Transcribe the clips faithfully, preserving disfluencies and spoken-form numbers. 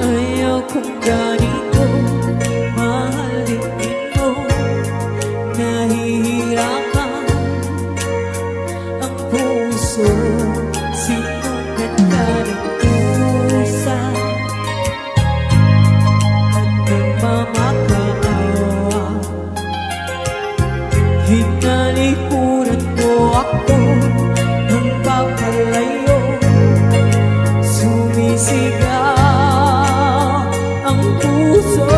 Ayaw kong ganito, mahalin mo, nahihirapan ang puso, sinukat ka ng pusa, at nagmamakaawa. Hinalikuran mo ako ng papalayo. Sumisigaw ang puso,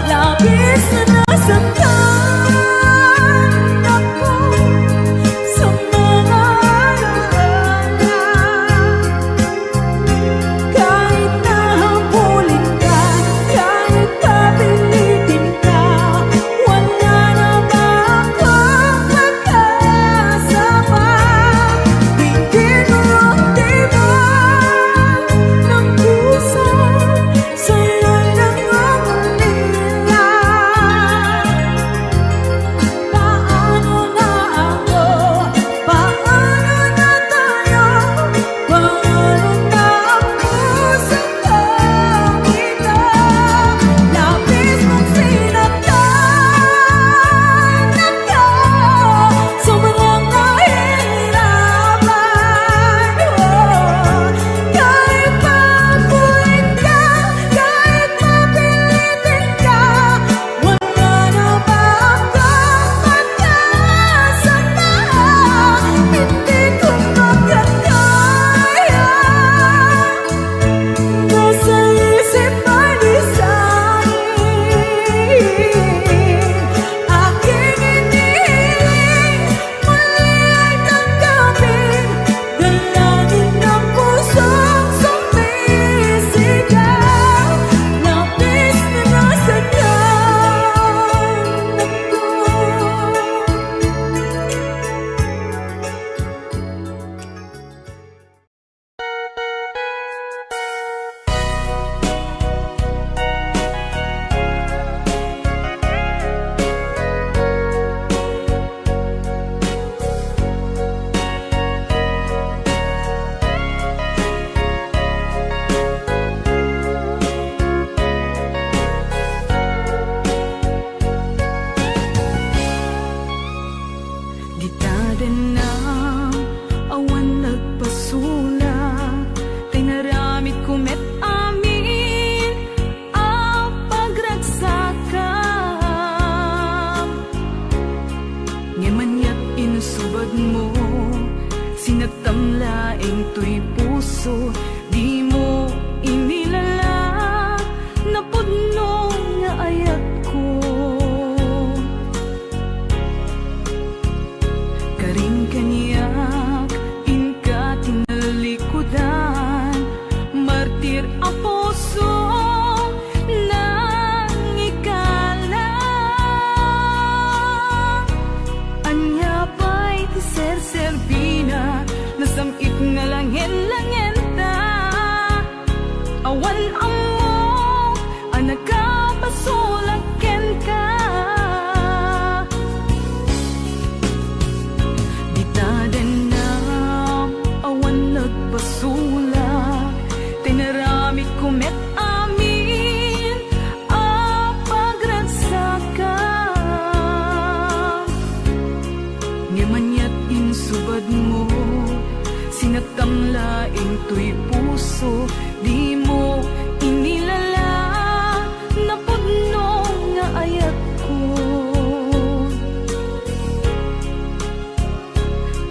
labis na nasaktan ako sa mga alaala. Kahit na habulin ka, kahit papilitin ka, wala na ba akong pag-asa pa? Hindi ko ang tibok ng puso, sa'yo nangungulila. Paano na ako? Paano na tayo? Paano na ang pusong ito? Labis mong sinaktan ako. Sobrang nahihirapan, oh. Kahit papuin ka, kahit papilitin ka, wala na ba akong pag-asa pa? Hindi ko makakaya. Nasa isip ay di sanib, aking inihiling, muli ay tanggapin. Dalangin ng pusong sumisigaw, labis na nasaktan ako. Dita dennam, awan nagpasulak, ta inaramidko met amin a pagragsakam. Ngem aniat insubadmo, sinaktam laeng toy puso, dimo inilala, napudno nga ayatko. Karin kaniak, inka tinalikudan, martir a puso, nangikala. Ania pay ti serserbina, nasam-it nga langen-langenta? Awan ammok a nakapasulak kenka. Dita dennam, awan nagpasulak, ta inaramidko met amin a pagragsakam. Ngem aniat insubadmo, sinaktam laeng toy puso, dimo inilala, napudno nga ayatko.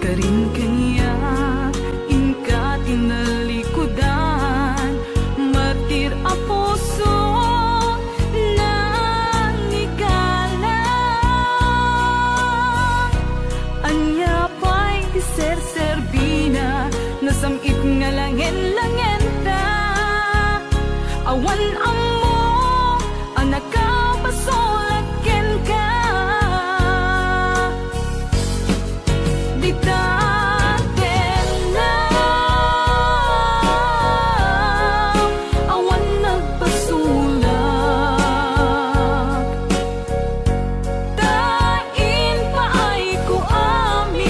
Karin kaniak, inka tinalikudan, martir a puso, nangikala. Ania pay ti serserbina, nasam-it nga langen-langenta? Awan ammok a nakapasulak kenka. Dita dennam, awan nagpasulak, ta impaayko amin.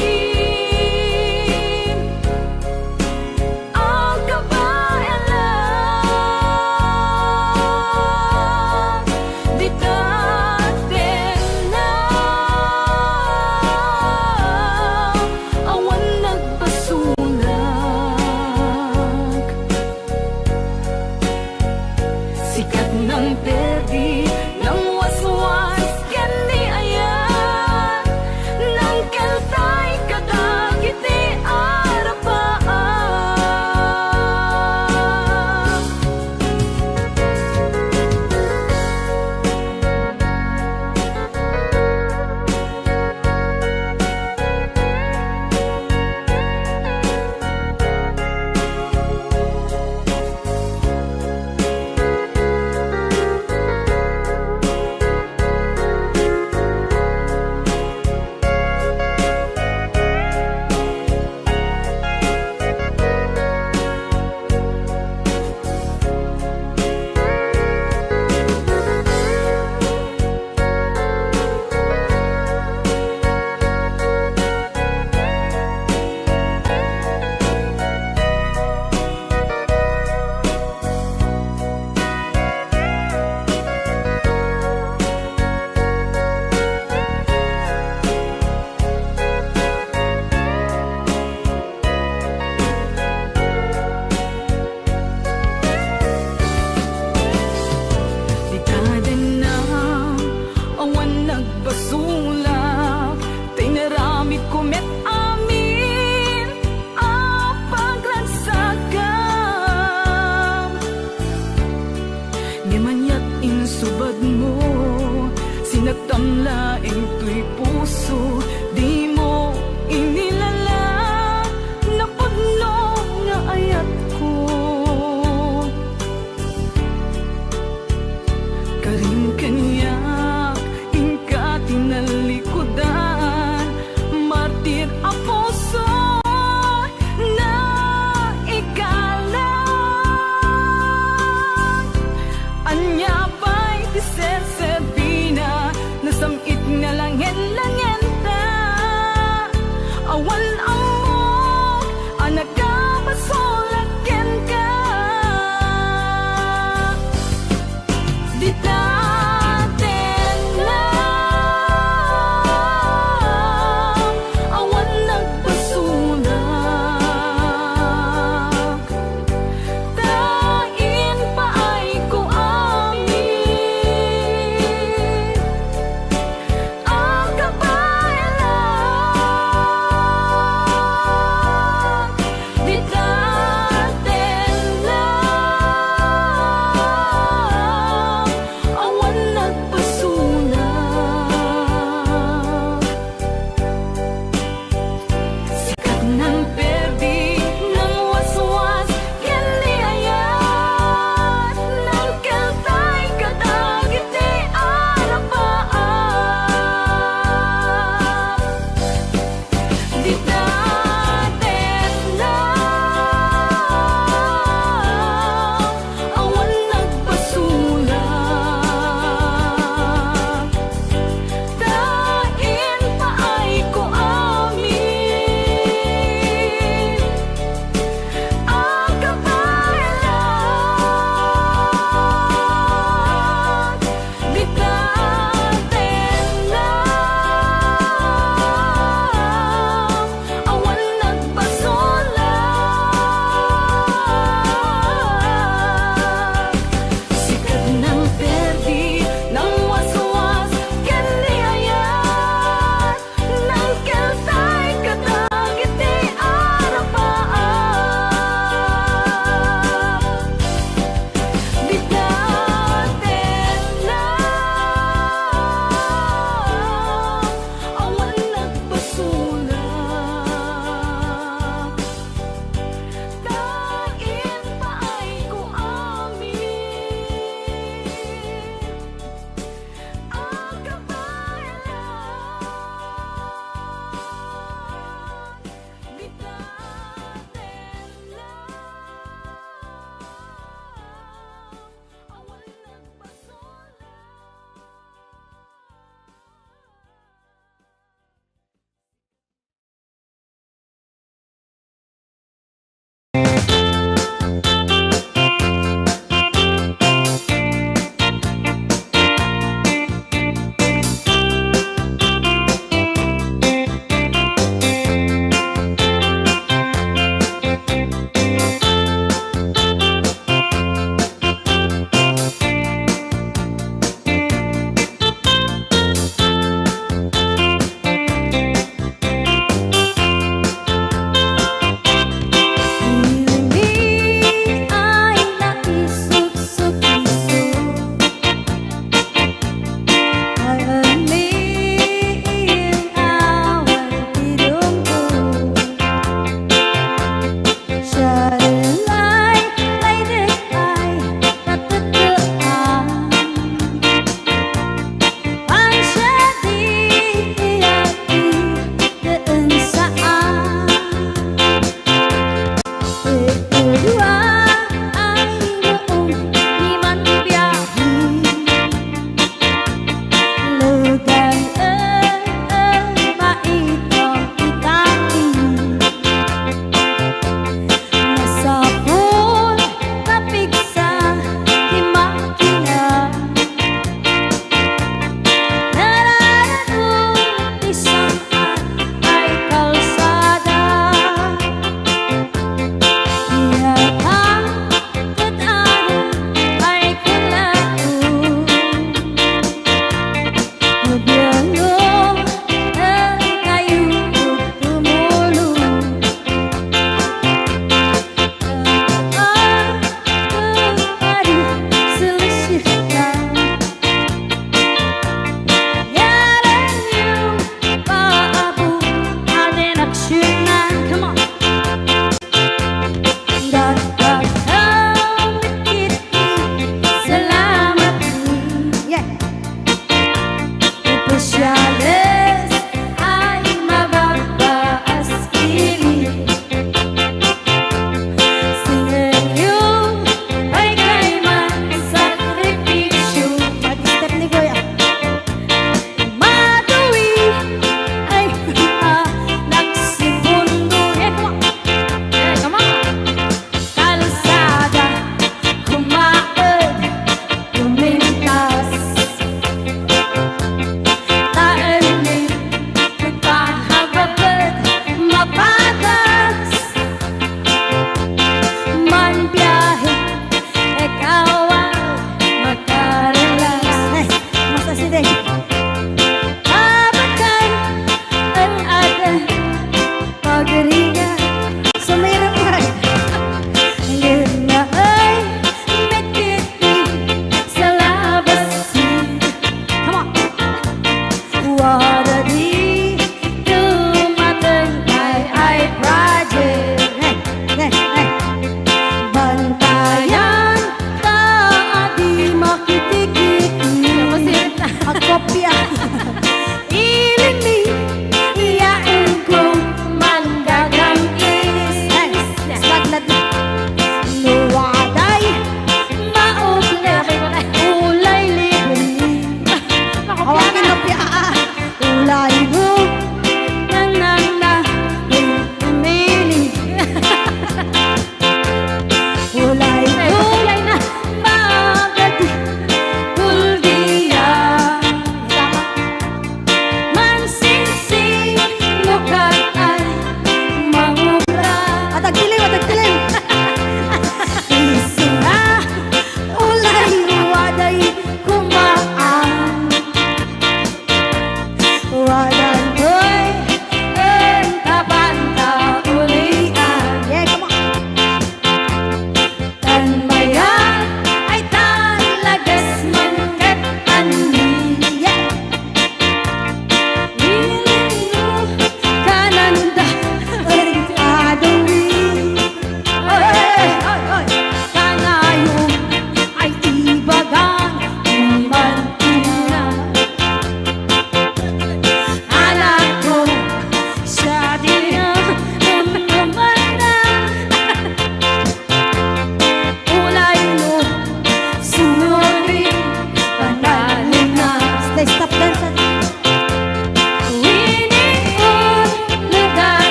Intoy puso, dimo inilalang napudno nga ayatko. Karim kaniak, inka tinalikudan, martir a puso na igalang. Ania pay ti serserbina, nasam-it nga lang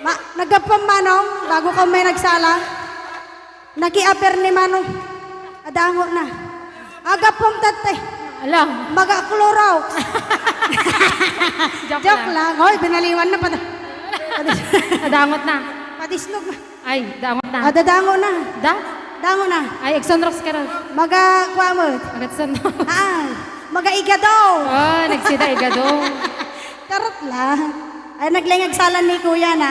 Ma, naggapuam, Manong, bago ka may nagsala. Nakiaper ni Manong. Adango na. Agapuam, tatay. Ala. Maga-Clorox. Joke Joke lang. lang. Hoy, binaliwan na. Pati, pati, Nadangot na. Patisnog na. Ay, dangot na. Ah, dadango na. Da? Dango na. Ay, agsunrox ka ron. Maga, kuha mo. Agatsunrox. Ah, maga-igado. Oh, nagsida igado. Charot lang. Ay, naglaing agsalan ni Kuya na.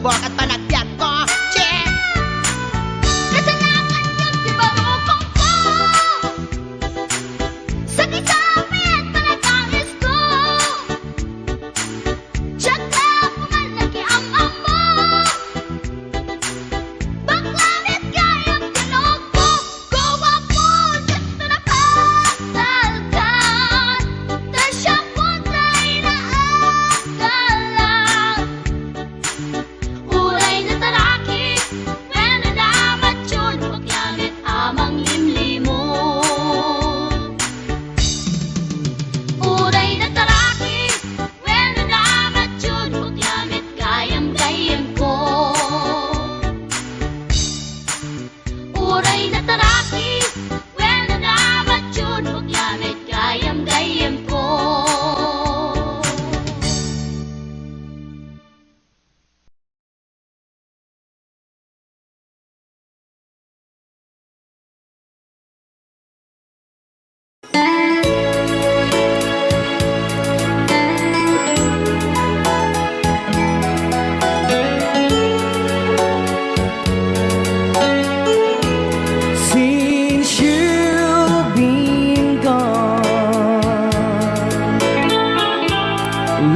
Buwakat panagbiag ko. Che! Kasanakan yun, di ba, rukong ko? Sakit sa amin, panagkangis ko. Diyak na pumalagi ang amo. Bakla met gayam tinogpo. Guwapo, diak na napasalkan. Ta siak met ti inaagalan. Uray nataraki, wen, namatyod, bakla met a manglimlimo. Uray nataraki, wen, namatyod, bakla met gayam gayyemko. Uray nataraki, wen, namatyod, bakla met gayam gayyemko. Since you've been gone,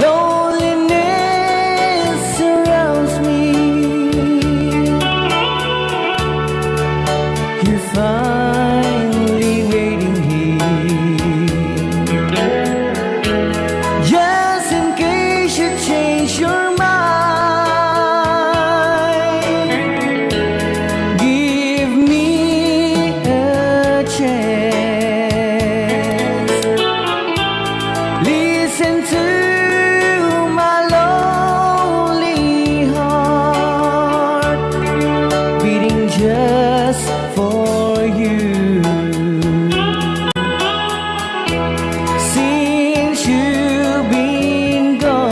loneliness surrounds me. You're finally waiting here. Just in case you change your mind, give me a chance. Listen to my lonely heart beating just for you. Since you've been gone,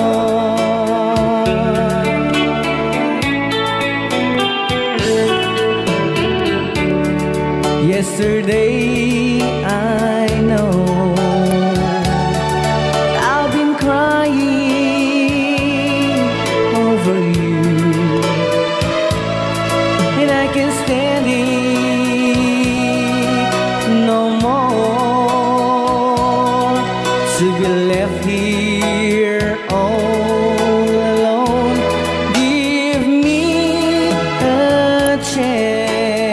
yesterday I know I've been crying over you, and I can't stand it no more to be left here all alone. Give me a chance.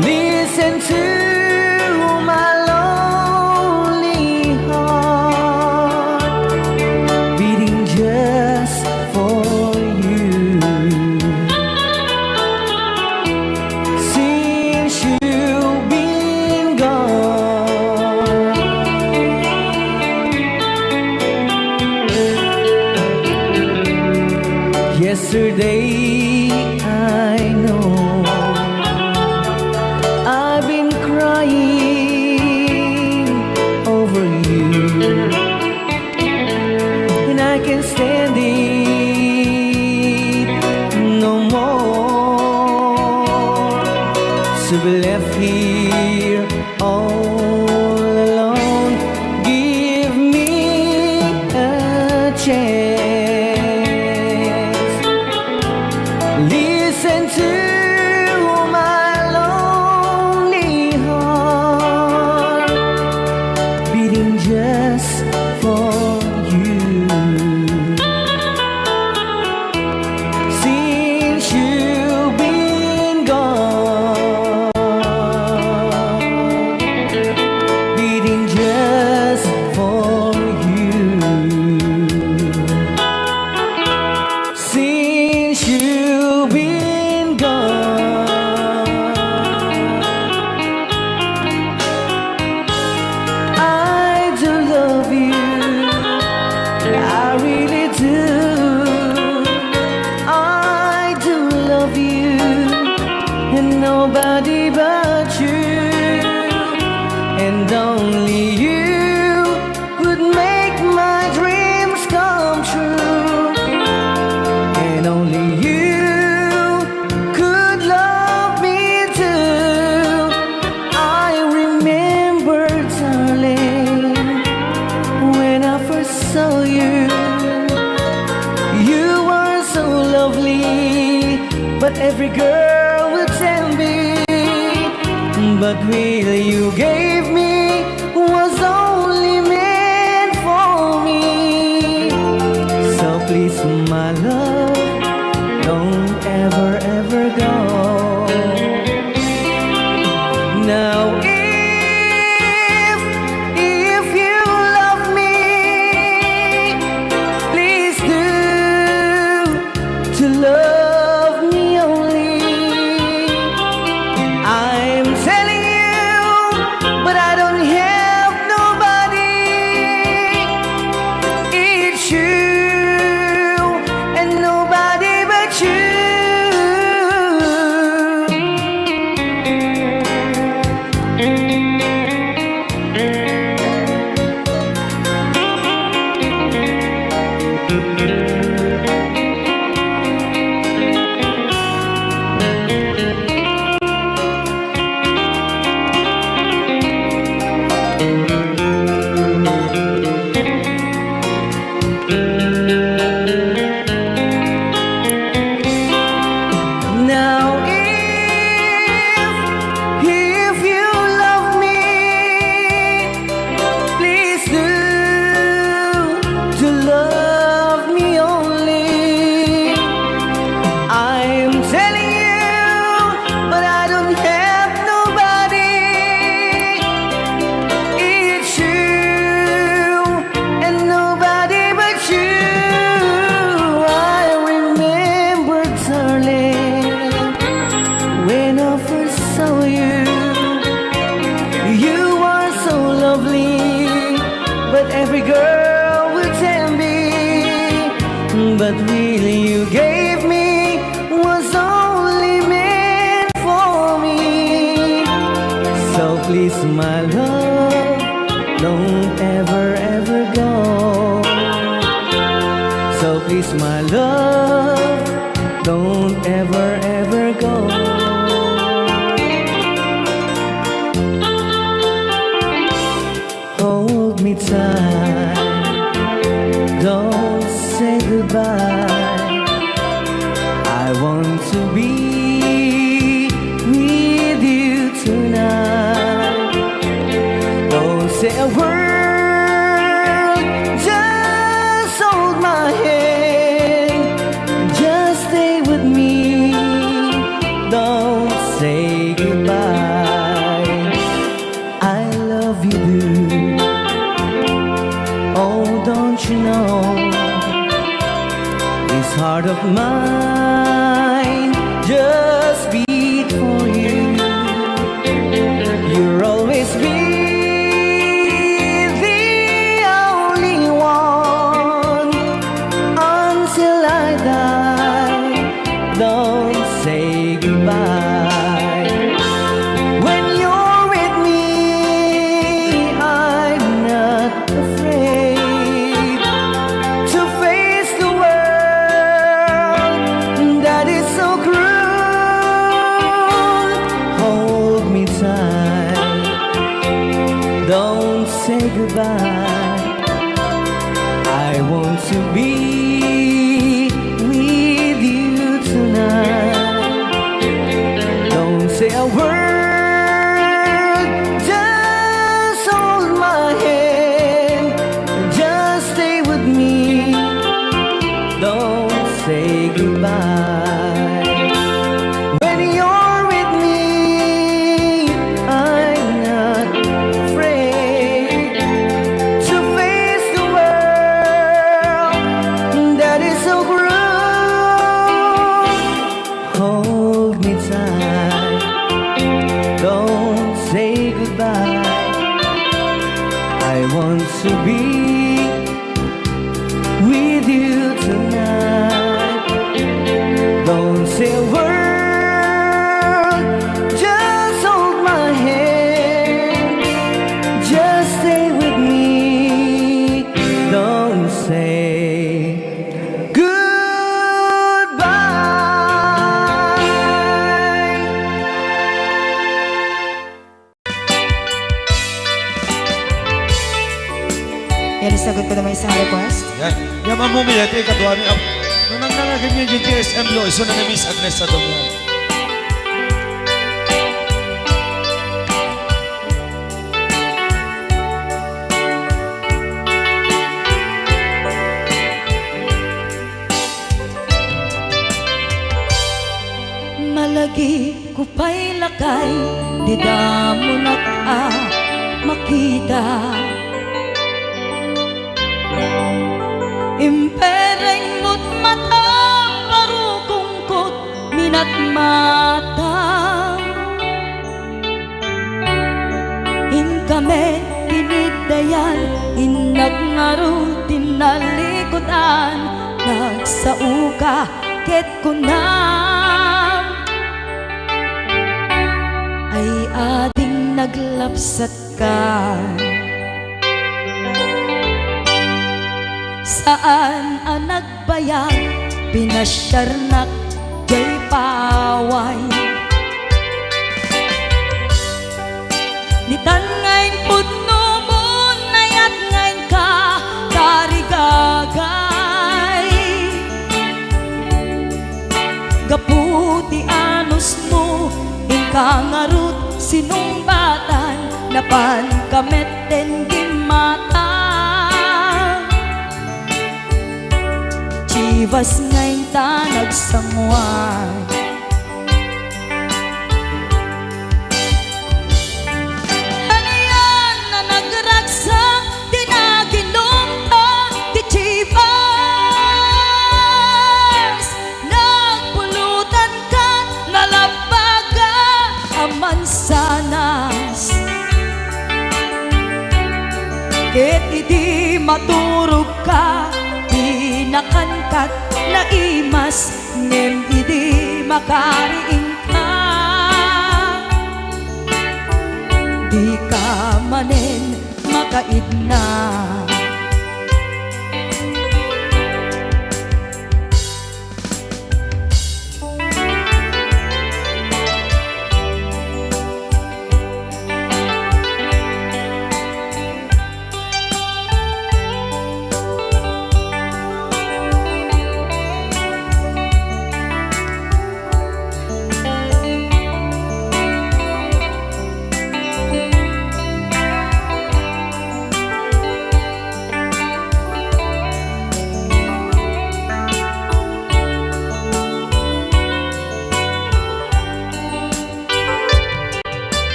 Listen to my lonely heart beating just for you. Since you've been gone, yesterday I know I've been crying over you, and I can't stand it no more to be left here all alone. Give me a chance. Listen to my lonely heart beating just for you. Since you've been gone, beating just for you. Since you've been gone, I do love you. I really do. I do love you, and nobody but you, and only you could make my dreams come true, and only you could love me too. I remember, darling, when I first saw you, lovely, but every girl would tell me. But really, you gave me was only meant for me. So please, my love, don't ever, ever go. Now, if, if you love me, please do to love me only. I'm telling you, but I don't have nobody. It's you and nobody but you. Now, if, if you love me, please do to love me only. I'm telling you, but I don't have nobody. It's you and nobody but you. I remember, darling, when I first saw you, you are so lovely, but every girl would tell me, but really you gave me was only meant for me. So please, my love, don't ever, ever go. So please, my love, don't ever, ever go. Hold me tight, don't say goodbye. I want to be with you tonight. Don't say a word, just hold my hand, just stay with me. Don't say goodbye. I love you, do. Oh, don't you know? This heart of mine just beat for you. You'll always be the only one until I die. Don't say goodbye. When you're with me, I'm not afraid to face the world that is so cruel. Hold me tight, don't say goodbye. I want to be with you tonight. Don't say a word, just hold my hand, just stay with me. Don't say goodbye. When you're with me, I'm not afraid to face the world that is so cruel. Hold me tight, don't say goodbye. I want to be with you tonight. Don't say a word, just hold my hand, just stay with me. Don't say goodbye. Yan, isagot ko naman isang request. Yan. Yan, Ma'am Mumi, ito yung kaduha ni Ab-, nung nang-, Agad ngayon yung G S M Lo, iso na ni Miss Agnes Adomlan. Malagipko pay lakay, dida monak a makita. Impereng mo't matam, barukongko't minatmata. Inka met tiniddayan, innak ngarud tinnalikudan, nagsaoka ket kunam, ay ading naglapsatka. Saan a nagbayag, pinasiarnak jay paway. Ditan nga impudno mo, nayat nga inka tarigagay. Gapu ti anusmo, inka ngarud sinungbatan, napanka metten gimmata. Chivas nga inta nagsanguan. Anian a nagragsak ti naginumta ti Chivas? Nagpulutanka, nalabbaga a mansanas. Ket idi maturogka, dinakankat naimas, ngem idi makariingka, dika manen makaidna.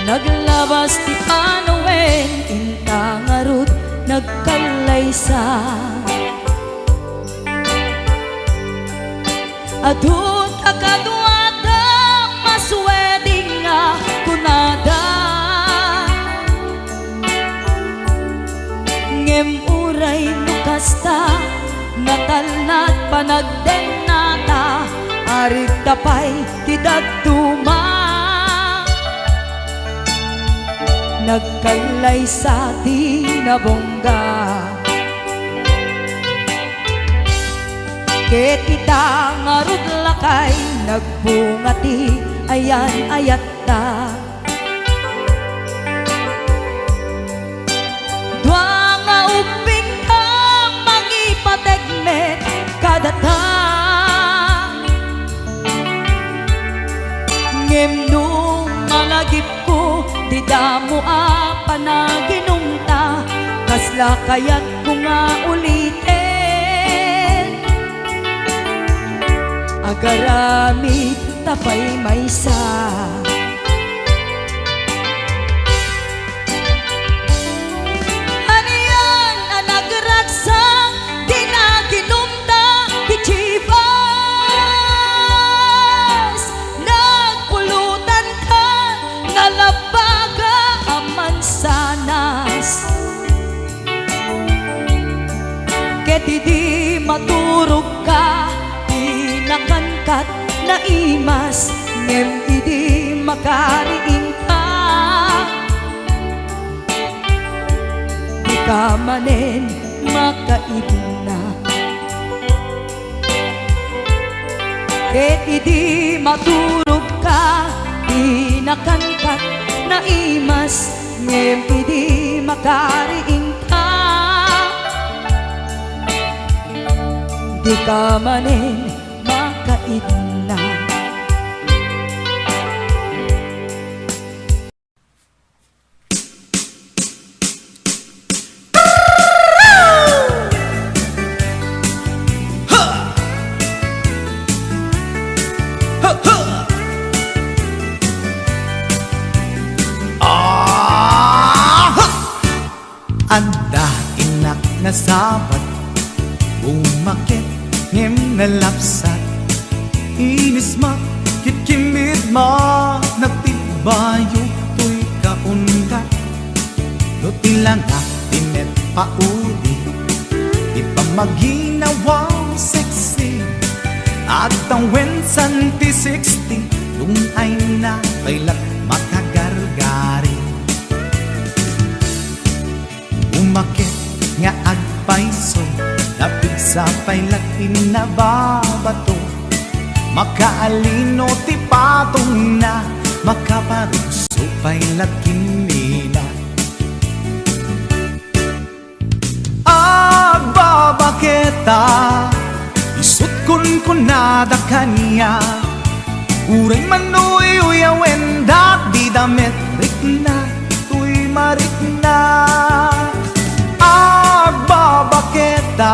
Naglabas ti panawen, inta ngarud nagkallaysa. Adu ta kaduada, mas wedding nga kunada. Ngem uray no kasta, natalna ti panagdennata, arigta pay ti dadduma. Nagkallaysa ti nabungga. Ket ita ngarud lakay, nagbunga ti ayan-ayatta. Dua nga ubbingka, mangipateg met kadata. Ngem no malagipko ti damo a panaginumta, kasla kayatko nga uliten? Agaramidta pay maysa. Anian a nagragsak ti naginumta ti Chivas? Nagpulutanka, nalabbaga a mansanas. Ket idi maturogka, dinakankat naimas, ngem idi makariingka, dika manen makaidna. Ket idi maturogka, dinakankat naimas, ngem idi makariingka, Dika manen makaidna. Adda innak nasabat, bumaket ngem nalapsat. Inismak ket kimmidma, nagtibbayo toy kaundat. No ti langak ti met paudi, ti pammaginawa sexy. Agtawen santi sixty, dungayna pay la't makagargari. Umaket nga agpayso, napigsa pay la't innababato. Makaalino ti patongna, makaparugso pay la't kimmina. Agbabaketa, isut' kunkunada kaniak. Uray manuyuyawen dagiti damet, rikna toy marikna. Agbabaketa,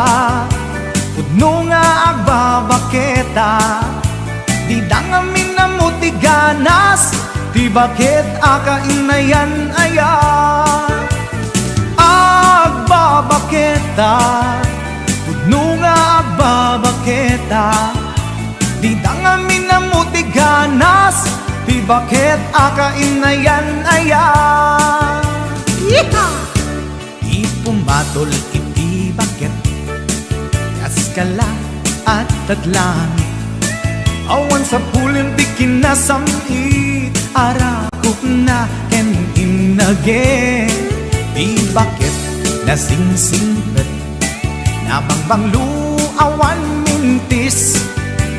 pudno nga agbabaketa, dida ngamin ammo ti ganas, ti baket a kainayan aya. Agbabaketa, pudno nga agbabaketa, dida ngamin ammo ti ganas, ti baket a kainayan aya. Yeehaw! Ti pumatol iti baket, kaskala, adda't langit. Awan sapulen ti kinasam-it, arakupna ken innage. Ti baket nasingsingpet, nabangbanglo, awan mintis.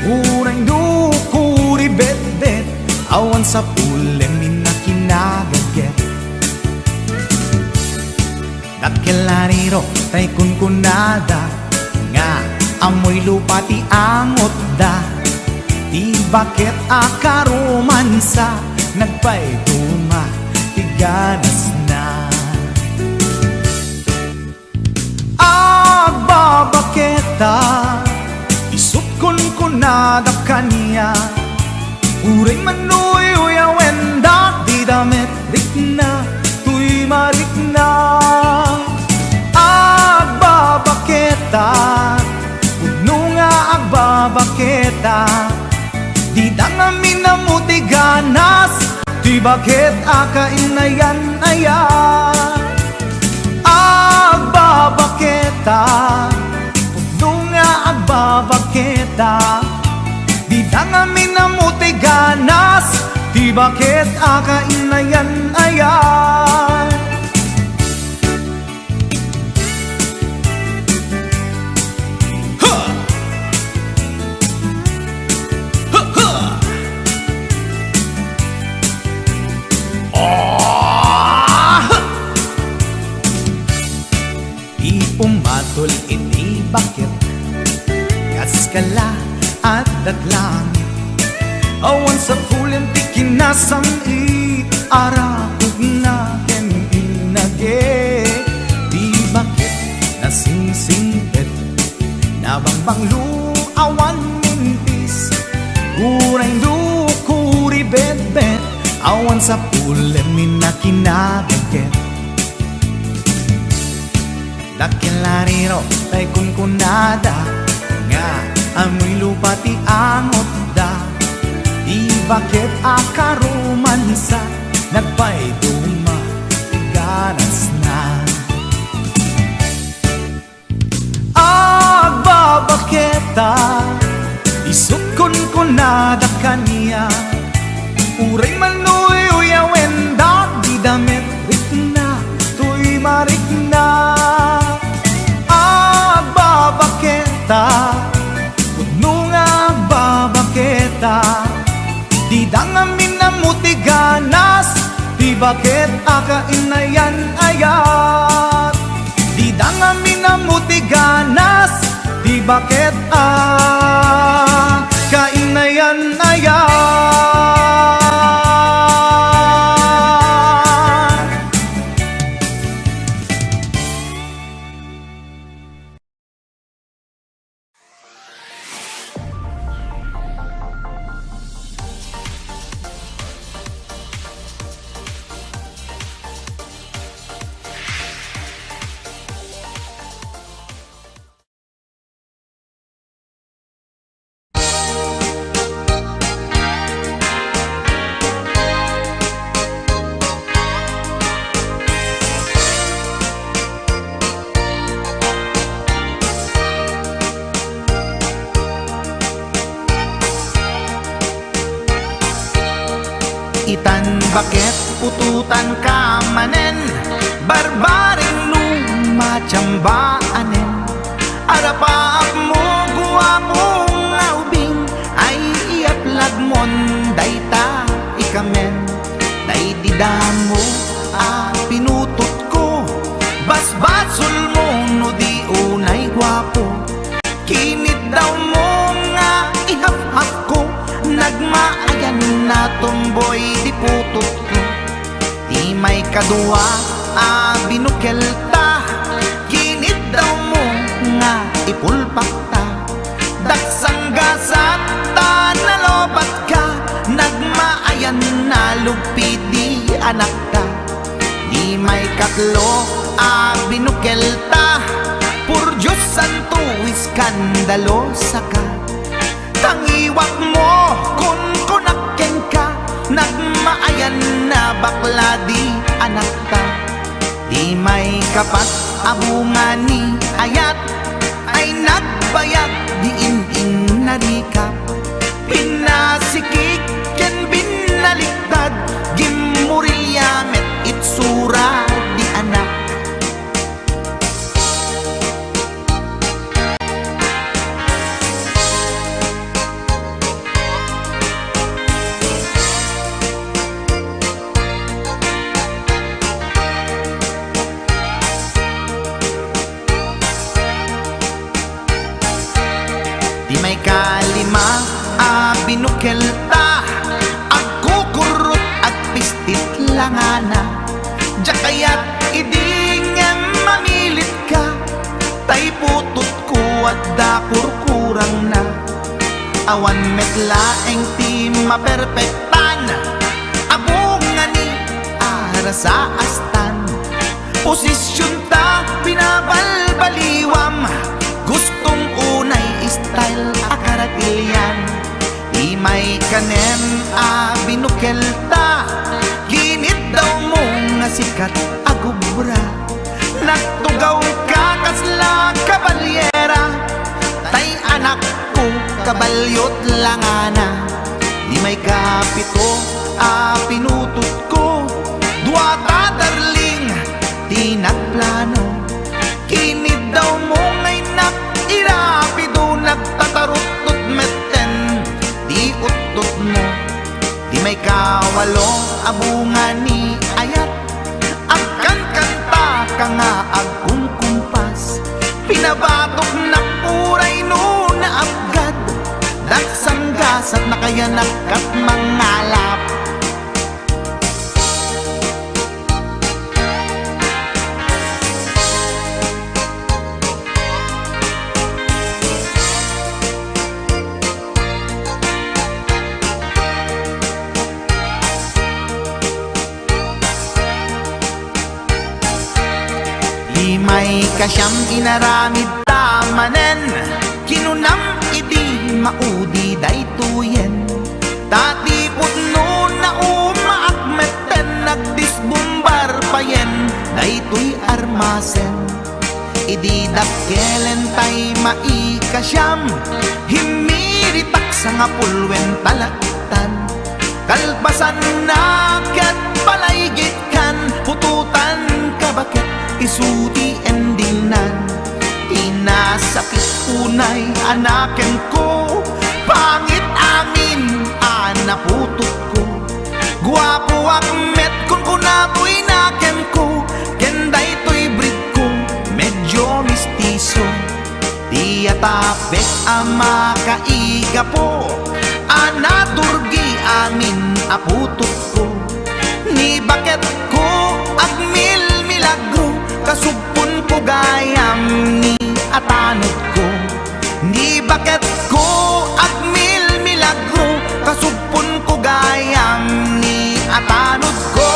Uray no kuribetbet, awan sapulen innak kinagaget. Dakkel a riro tay kunkunada nga ammoy lupa ti angotda. Ti baket a karomansa, nagpayduma ti ganasna. Agbabaketa, isut' kunkunada kaniak. Uray manuyuyawen dagiti damet, rikna toy marikna. Agbabaketa, pudno nga agbabaketa, dida ngamin ammo ti ganas, ti baket a kainayan aya. Agbabaketa, pudno nga agbabaketa, dida ngamin ammo ti ganas, ti baket a kainayan aya. Ha! Ha, ha! Ah! Ti pumatol iti baket, kaskala, adda't langit. Awan sapulen ti kinasam-it, arakupna ken innage. Ti baket nasingsingpet, nabangbanglo, awan mintis. Uray no kuribetbet, awan sapulen innak kinagaget. Dakkel a riro tay kunkunada nga ammoy lupa ti angotda. Ti baket a karomansa, nagpayduma ti ganasna. Agbabaketa, isut' kunkunada kaniak. Uray manuyuyawen dagiti damet, rikna toy marikna. Agbabaketa, pudno nga agbabaketa, dida ngamin ammo ti ganas, ti baket a kainayan ayat. Dida ngamin ammo ti ganas, ti Baket a kainayan-ayan. Itan baket putotanka manen, barbareng no matiambaanen. Arapaapmo, guapo nga ubing, ay iapladmon dayta ikamen. Daydi damo a pinutotko, basbasolmo no di unay guapo. Kiniddawmo nga ihafhafko, nagmaayan a tomboy ti putotko. Ti maikadua a binukelta, kiniddawmo nga ipulpakta. Daksanggasat ta nalobatka, nagmaayan a lugpi ti anakta. Ti maikatlo a binukelta, por Dios santo, iskandalosaka. Tangiwatmo, kunkunak kenka, nagmaayan a bakla ti anakta. Ti maikapat a bunga ni ayat ay nagbayag ti in-inna rikap. Pinasikig ken binaliktad, gimmurilya met itsura ti anak. Ti maikalima a binukelta, agkukurrot, agpistit langana. Diak kayat idi ngem mamilitka, tay putotko adda kurkurangna. Awan met laeng ti maperpektan, a bunga ni arasaastan. Posisionta binabalbaliwam, gustom unay style a karatilian. Ti maikanem a binukelta, kiniddawmo nga sikat a gubra. Nagtugawka kasla kabalyera, tay anakko, kabalyot langana. Ti maikapito a pinutotko, duata darling ti nagplano. Kiniddawmo nga innak, irapido, nagtataruttot metten ti uttotmo. Ti maikawalo a bunga ni ayat, agkankantaka nga agkumkumpas. Pinabatoknak uray no naapgad, daksanggasat nakayanak ket mangalap. Ti maikasiam inaramidta manen, kinunam idi maudi daytoyen. Ta ti pudno naumaak metten, nagdisbumbar payen daytoy armasen. Idi dakkelen tay maikasiam, himmiritak sangapulwen talaktan. Kalpasanna ket palaygitkan, putotanka baket isu ti endingnan. Ti nasakit unay a nakemko, pangit amin a naputotko. Guapoak met, kunkuna toy nakemko, ken daytoy breedko, medyo mestizo. Ti ata A makaigapu a naturgi amin a putotko. Ni baketko agmilmilagro, kasugponko gayam ni atanodko. Ni baketko agmilmilagro, kasugponko gayam ni atanodko.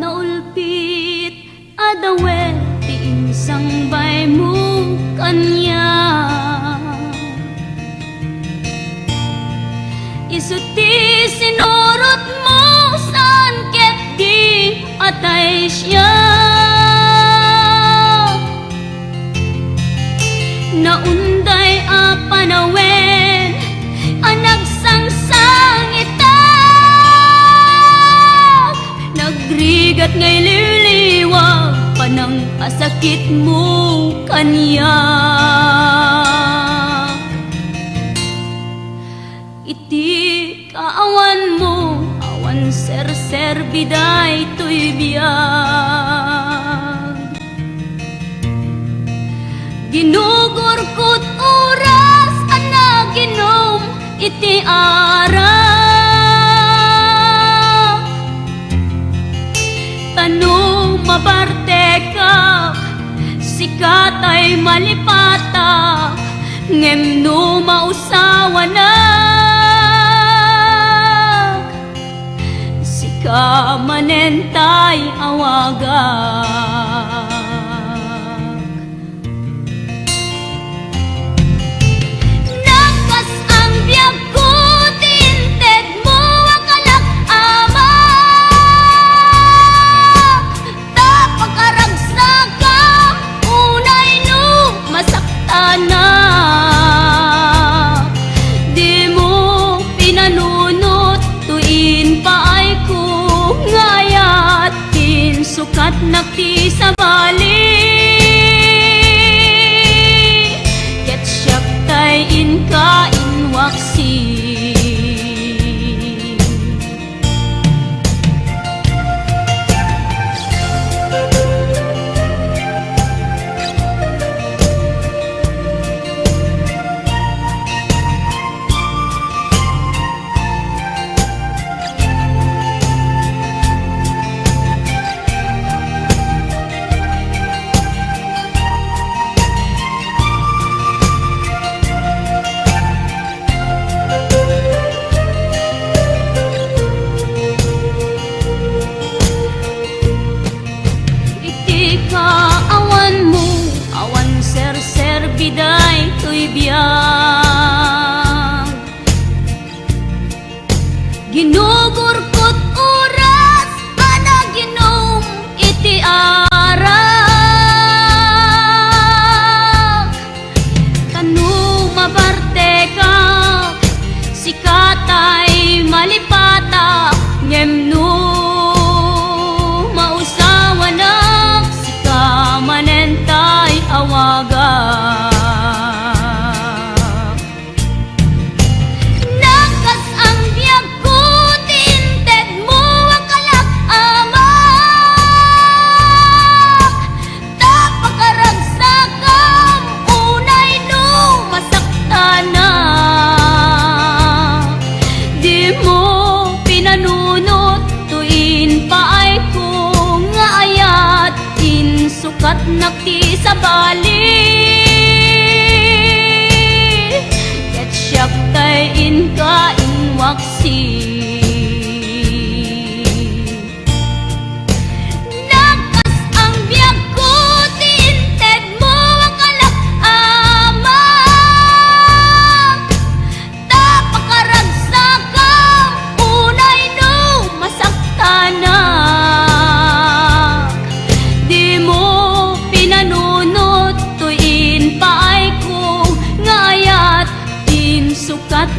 Naulpit a dawet ti insangbaymo kaniak. Isu ti sinurotmo saan ket di atay siak. Naunday a panawen a nagsangsangitak, nagrigat nga ililiwag panang a sakitmo kaniak. Iti kaawanmo, awan serserbi daytoy biag. Ginugurkot oras a naginom iti arak. Ta no mabartekak, sika tay malipatak, ngem no mausawanak, sika manen tay awagak. Nagkas-an biagko ti intedmo a kalak, Ama, ta pakaragsakam unay no masaktanak. Dimo pinanunot toy impaayko nga ayat. Pinsukatnak ti sabali, ket siak tay inka inwaksi. Iti kaawanmo, awan serserbi daytoy biag. Ginugurkot oras a naginom iti arak. Ta no mabartekak, sika tay malipatak, ngem no mausawanak, sika manen tay awagak.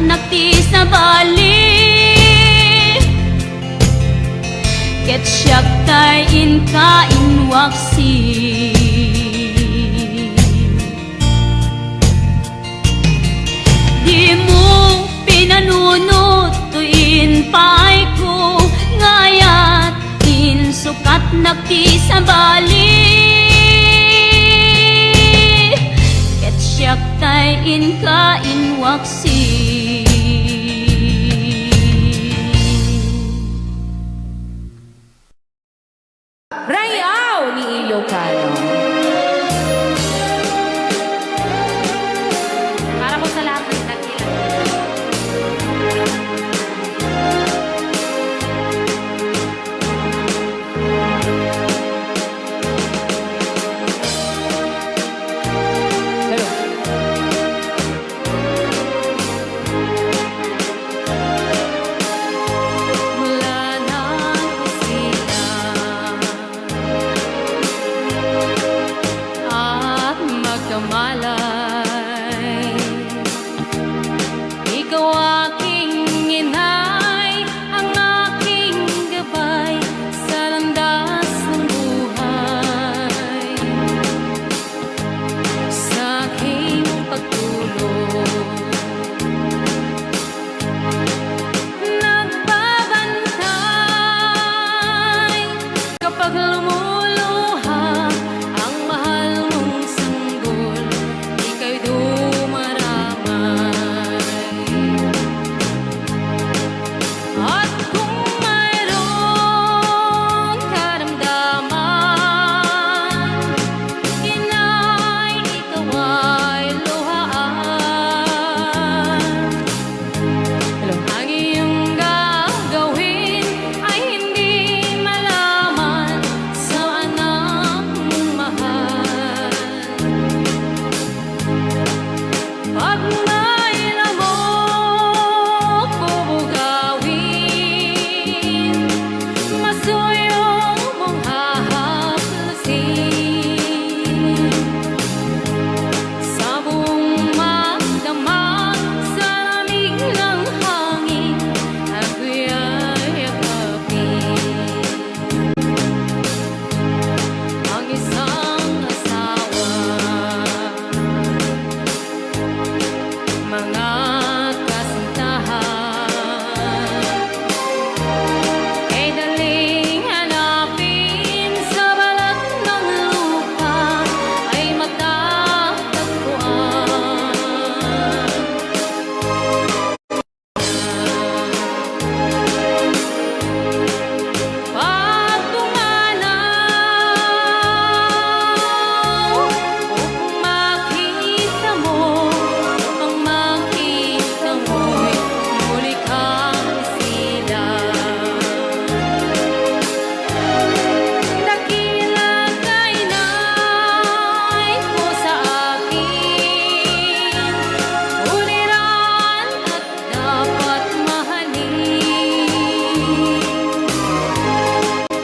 Nakti sabali, ket siak tay inka inwaksi. Dimo pinanunot toy inpaayko, ngayat insukatnak ti sabali, ket siak tay inka inwaksi. Rayaw ni Ilocano. Para po sa lahat ng dakila. Hello. Mula nang sila at magkamalay, ikaw aking inay, ang aking gabay sa landas ng buhay. Sa aking pagtulog, nagbabantay kapag lumuluha ang mahal mong sanggol, ika'y dumaramay. At kung mayroon karamdaman, inay, ikaw ay luhaan. Hello. Ang iyong gagawin ay hindi malaman sa anak mong mahal. Pag may lamok bubugawin, masuyong mong hahaplusin. Sa buong magdamag, sa lamig ng hangin, ako'y yakapin. Ang isang asawa, mga kasintahan, e daling hanapin sa balat ng lupa ay matatagpuan. Pagpumanaw, upang makita mo, upang makita mo'y muli kang isilang. Dakila ka, inay, ko sa akin, uliran at dapat mahalin.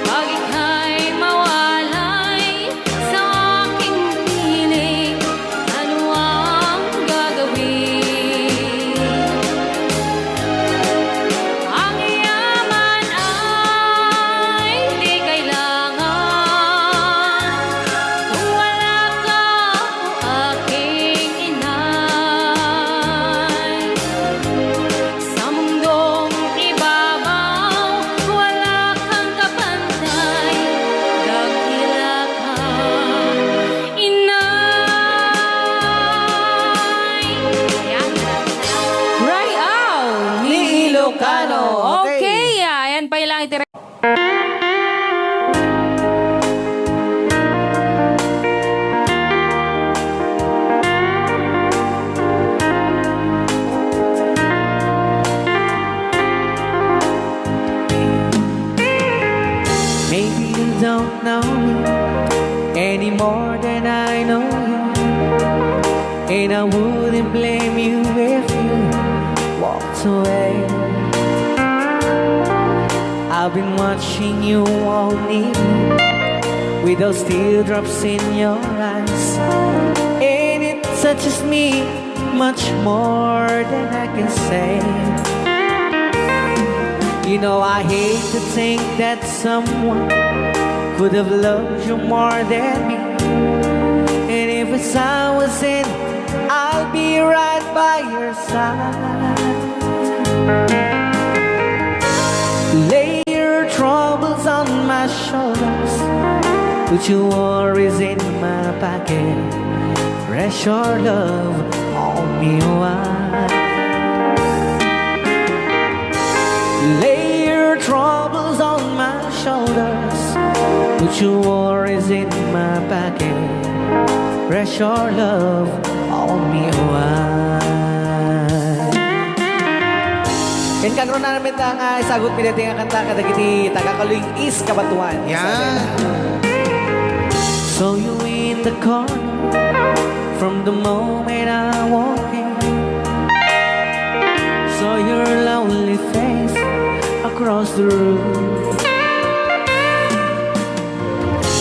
Pag ika'y mawalay sa aking piling, ano ang gagawin? Ang yaman ay di kailangan kung wala ka, o aking inay. Sa mundong ibabaw, wala kang kapantay, dakila ka, inay. Yan. Rayaw ni Ilocano. Okay. Okay, ah, ayan pa lang itira- Maybe you don't know me any more than I know you, and I wouldn't blame you if you walked away. I've been watching you all evening with those teardrops in your eyes, and it touches me much more than I can say. You know, I hate to think that someone could have loved you more than me. And if it's I was in, I'll be right by your side. Lay your troubles on my shoulders, put your worries in my pocket. Rest your love on me, why? Lay your troubles on my shoulders, put your worries in my pocket. Rest your love on me, why? Ken kagrunaanmi ta nga isagutmi daytoy nga kanta kadagiti taga-Caluig East, Cabatuan. Yan. Isabela. Saw you in the corner from the moment I walked in. Saw your lovely face across the room.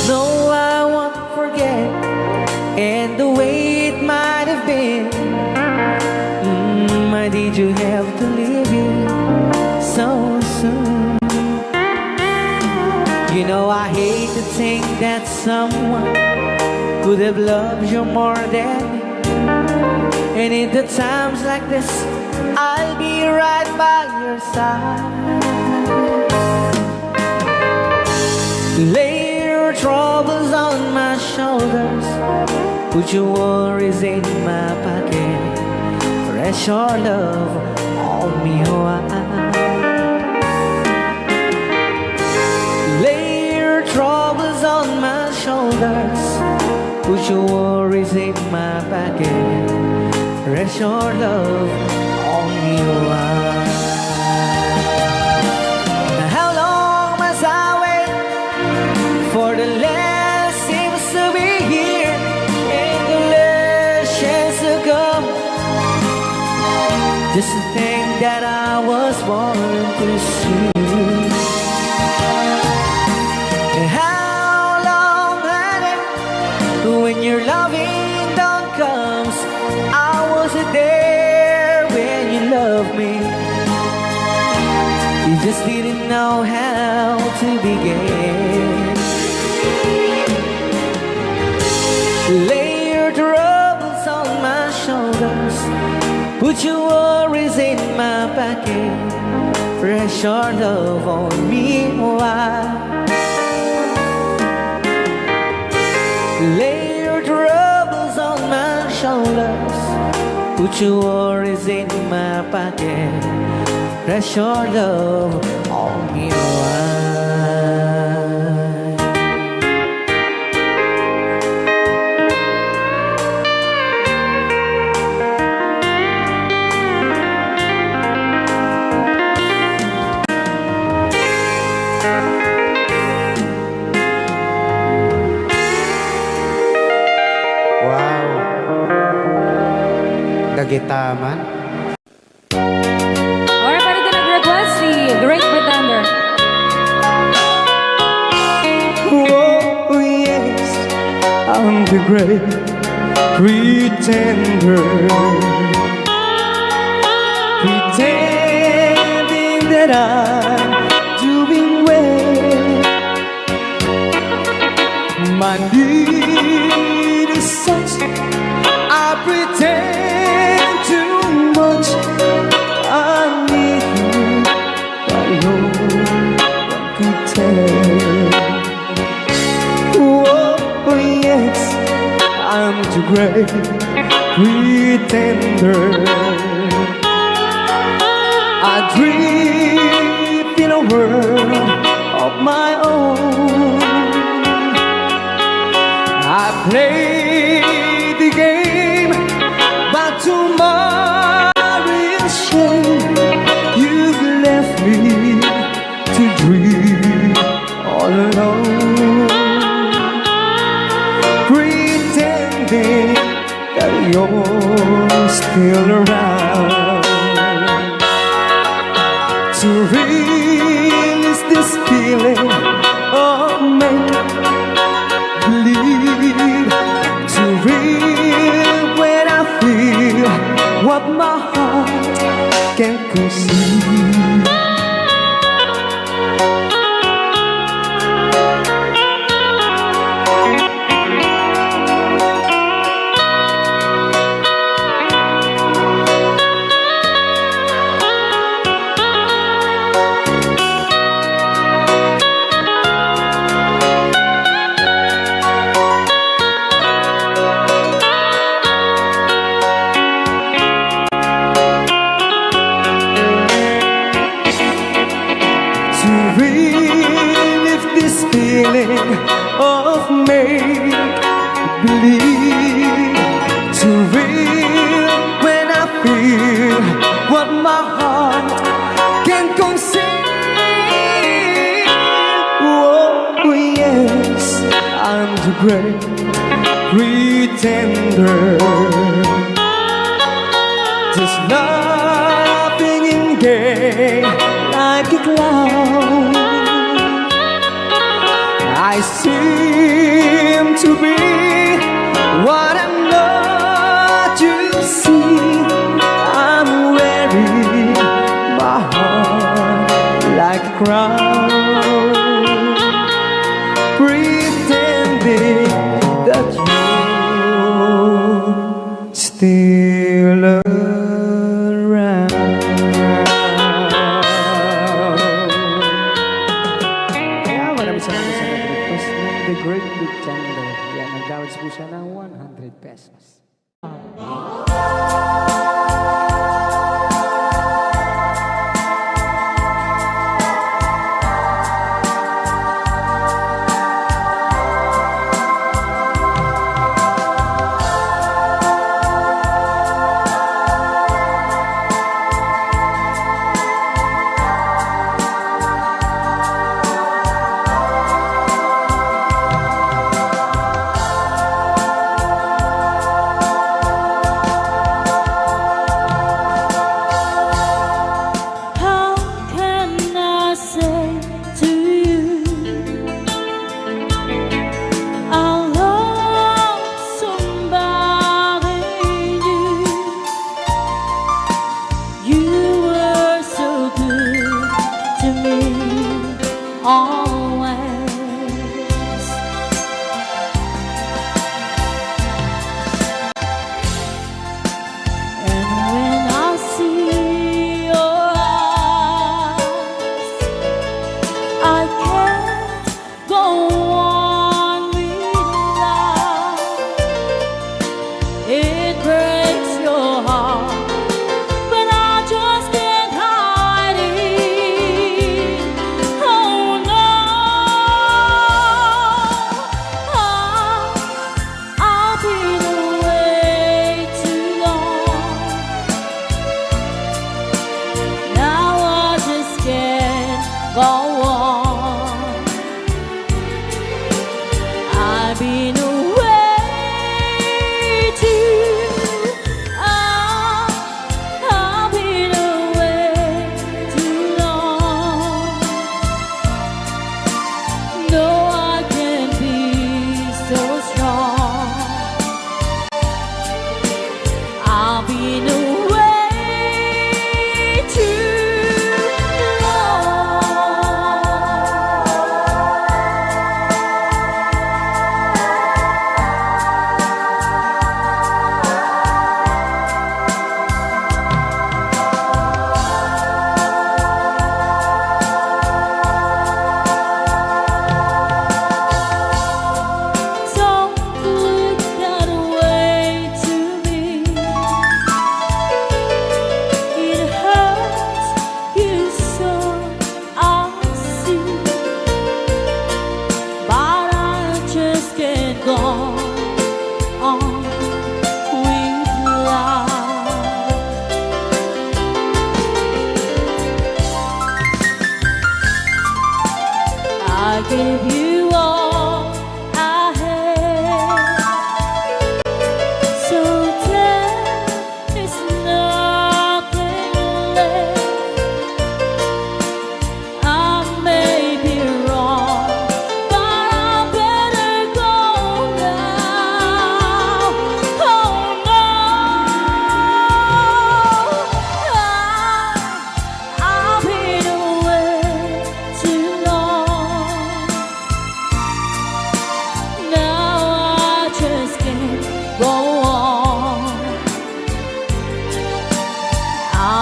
No, I won't forget, and the way it might have been. Mm, why did you have to leave here so soon? You know, I hate to think that someone could have loved you more than me. And in the times like this, I'll be right by your side. Lay your troubles on my shoulders, put your worries in my pocket. Rest your love on me, why? Lay your troubles on my shoulders, put your worries in my pocket. Rest your love on me, why? How long must I wait for the last seems to be here and the last chance to come? Just to think that I was born to see you. How long had it when your loving dawn comes? I wasn't there when you loved me. You just didn't know how to begin. Lay your troubles on my shoulders, put your worries in my pocket. Rest your love on me, why? Lay your troubles on my shoulders, put your worries in my pocket. Rest your love on me, why? Wow. Dagita man. Or pwede ka nag-request si Great Pretender. Oh, yes, I'm the great pretender. Pretending that I'm doing well. My need is such, I pretend too much. I need you, but no one could tell. Oh, yes, I'm too great pretender. I drift in a world of my own. I play the game, but to my real shame, you left me to dream all alone, pretending that you're still around. To release this feeling of make believe, to real when I feel My heart can conceive. To relive this feeling of make believe, to real when I feel what my heart can conceive. Oh, yes, I'm the great pretender. Just laughing and gay like a clown. I seem to be what I'm not, you see. I'm wearing my heart like a crown, pretending that you still around. Kaya maraming salamat sa nag-request ng The Great Pretender. Yan, nagdawat po siya ng one hundred pesos.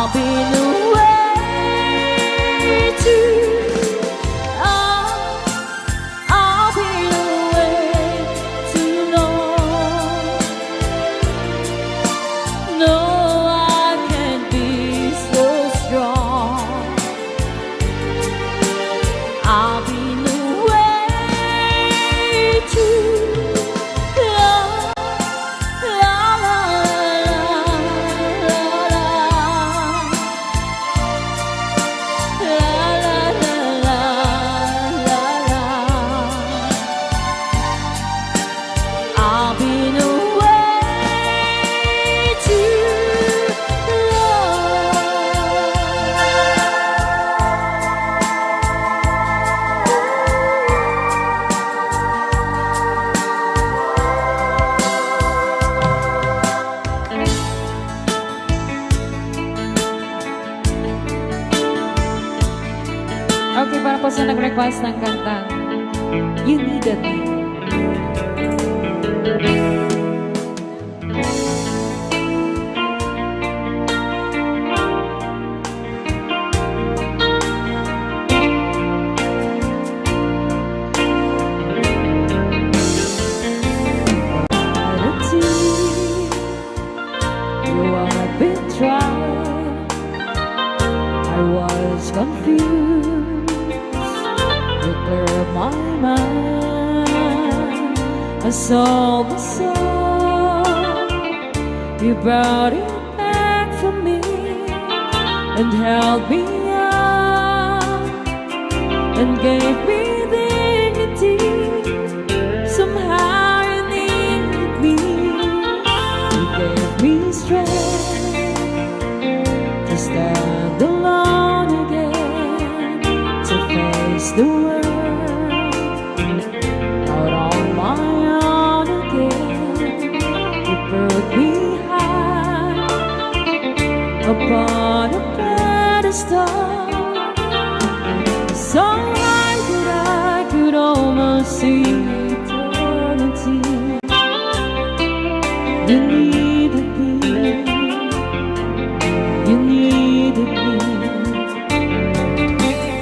I've been away too, I've been away too long. No, I can't be so strong. I've been away too long. La, la, la, la, la, la. La, la, la, la, la, la. I've been away too long. Okay, para po sa nag-request ng kantang You Needed Me. You are betrayed. I was confused. You cleared my mind. I sold my soul. You brought it back for me and held me up and gave me dignity. Somehow you needed me. You gave me strength to stand alone again, to face the world out on my own again. You put me high upon a pedestal, so high that I could almost see eternity. You needed me. You needed me.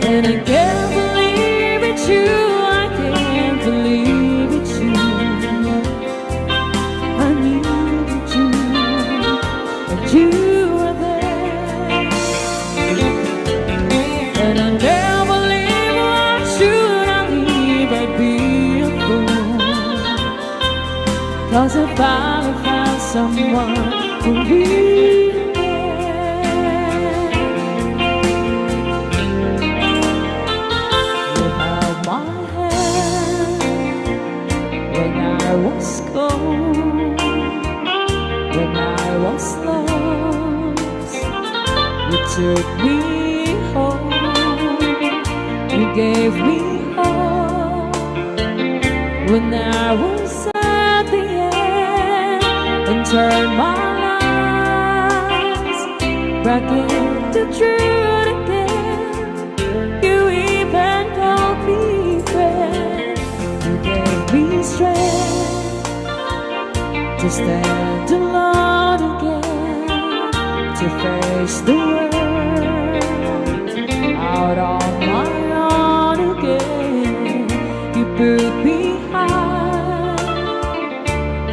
And I can't believe it's you. I can't believe it's you. I needed you, and you were there. And I never leave. Why should I leave? I'd be a fool. 'Cause I finally found someone who really cares. You held my hand when I was cold, when I was lost. You took me home. You gave me hope when I was at the end, and turned my life back into truth again. You even called me friend. You gave me strength to stand alone again, to face the world out on my own again. You put me high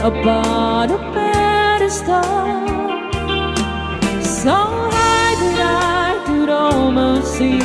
upon a pedestal, so high that I could almost see